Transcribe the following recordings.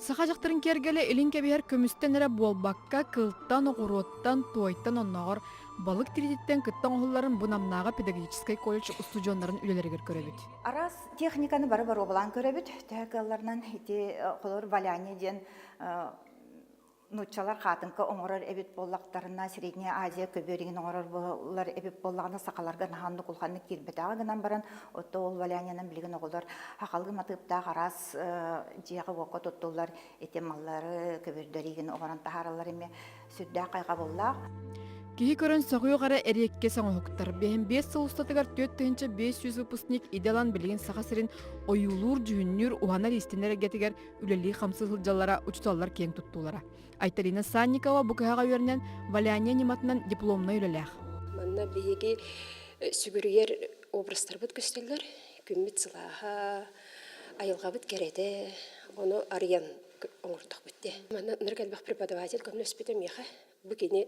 Саха дьахтарын киэргэлэ илин кэбиһэр көмүстэн эрэ буолбакка, кылтан, оҕуруоттан, туойтан, оннооҕор балык тириититтэн кытта оҥоһулларын бу Намнааҕы педагогическай колледж устудьуоннарын үлэлэригэр көрөбүт. Араас техниканы бары боруобалаан көрөбүт. Төһө кыалларынан ити холобур валяние диэн нууччалар хаатыҥка оҥорор эбит буоллахтарына, Средняя Азия көбүөрүгүн оҥорор буолар эбит буоллаҕына, сахаларга наһаа оннук улаханнык киирбэтэҕэ гынан баран, отто ол валянянан билигин оҕолор сахалыы матыыптаах араас дьиэҕэ-уокка туттуллар ити маллары, көбүөрдэригин оҥорон таһаараллар эмиэ сүрдээх хайҕабыллаах. Киһи көрөн сөҕүөх эрэ эриэккэс оҥоһуктар. Биэһин биэс сыл устатыгар 4500 выпускник идэ ылан билигин Саха сирин ойуулуур-дьүһүннүүр, уһанар-иистэнэр эйгэтигэр үлэлии-хамсыы сылдьаллара учууталлар киэҥ туттуулара. Айталина Санникова бу кыһаҕа үөрэнэн валяние ньыматынан дипломнай үлэлээх. Манна биһиги сүгүрүйэр образтарбыт көстөллөр. Күммүт сылааһа, айылҕабыт кэрэтэ, ону арыйан оҥордохпут дии. Манна ынырык элбэх преподаватель көмөлөспүтэ миэхэ. Бу кини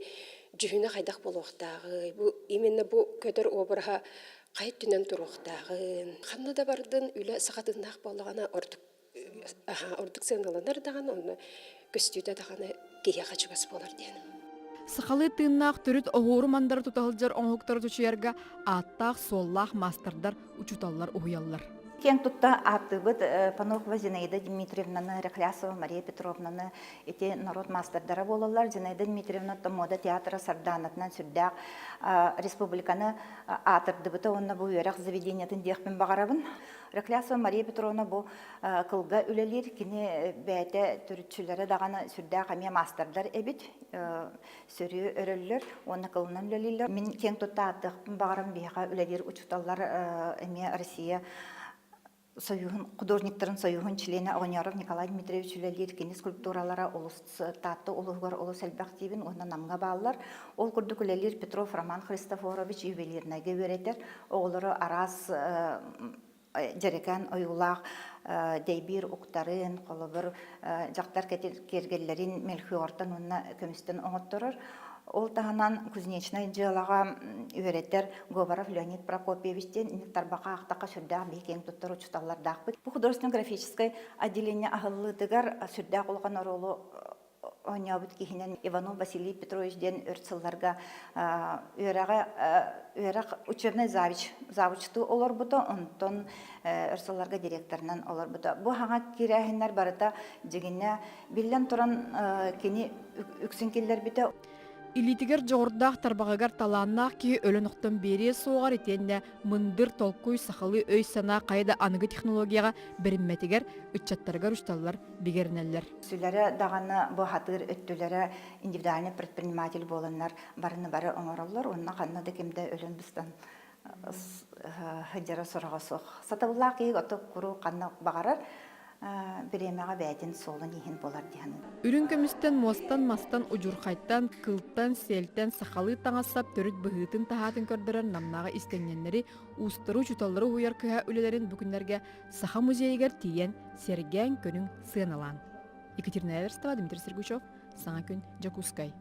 дьүһүнэ хайдах буолуохтааҕый, бу именно бу көтөр обраһа хайа өттүнэн туруохтааҕын, ханна да бардын үлэ саха тыыннаах буоллаҕына ордук ордук сыаналанар даҕаны, онно көстүүтэ даҕаны киһиэхэ чугас буолар диэн. Сахалыы тыыннаах төрүт оһуору мандары тута сылдьар оҥоһуктары чочуйарга ааттаах-суоллаах маастардар, учууталлар уһуйаллар. Киэн тутта ааттыыбыт Панохова Зинаида Дмитриевнаны, Рехлясова Мария Петровнаны ити норуот маастардара буолаллар. Зинаида Дмитриевна мода театра Сардаанатынан сүрдээх республиканы аатырдыбыта уонна бу үөрэх заведениетын диэхпин баҕарабын. Рехлясова Мария Петровна бу кылга үлэлиир. Кини бэйэтэ төрүччүлэрэ даҕаны сүрдээх эмиэ маастардар эбит. Сөрүө өрөллөр уонна кылынан үлэлииллэр. Мин киэҥ тутта ааттыахпын баҕарам биһиэхэ үлэлиир учууталлар эмиэ Россия союһун художниктарын союһун чилиэнэ Оҕонньоров Николай Дмитриевич үлэлиир. Кини скульптуралара олус Таатта улууһугар олус элбэх диибин уонна Намҥа бааллар. Ол курдук үлэлиир Петров Роман Христофорович ювелирнайга үөрэтэр. Оҕолору араас дьэрэкээн ойуулаах дэйбиир уктарын, холобур, дьахтар киэргэллэрин мельхиортан уонна көмүстэн оҥотторор. Ол таһынан кузнечнай дьыалаҕа үөрэтэр Говоров Леонид Прокопьевич диэн тарбаха аахтахха сүрдээх биһи киэҥ туттар учууталлардаахпыт. Бу художественно-графическай отделение аһыллыытыгар сүрдээх улахан оруолу оонньообут киһинэн Иванов Василий Петрович диэн өр сылларга үөрэҕэ үөрэх учебный завуч завучтуу олорбута, онтон өр сылларга директорынан олорбута. Бу хаҥа кирээһиннэр барыта дьигинэ биллэн туран кини үксүн киллэрбитэ. Илиитигэр дьоҕурдаах тарбаҕыгар талааннаах киһи өлөн-охтон биэриэ суоҕар итиэннэ мындыр толкуй сахалыы өй-санаа хайа да аныгы технологияҕа бэриммэтигэр ыччаттарыгар учууталлар бигэринэллэр. Үксүлэрэ даҕаны бу хатыыр өттүлэрэ индивидуальный предприниматель буоланнар барыны бары оҥороллор уонна ханна да ким да өлөн-быстан сылдьара сураҕа суох. Сатабыллаах киһи ото куруук ханна баҕарар бириэмэҕэ бэйэтин суолун иһин буолар дии саныыбын. Үрүҥ көмүстэн, муостан, мастан, удьурхайтан, кылтан, сиэлтэн сахалыы таҥас-сап төрүт быһыытын-таһаатын көрдөрөр Намнааҕы истэнньэннэри, уустары, учууталлары уһуйар кыһа үлэлэрин бу күннэргэ Саха музейыгар тиийэн сэргээн көрүҥ сыаналаан. Екатерина Эверстова, Дмитрий Сергучев, Саҥа күн, Дьокуускай.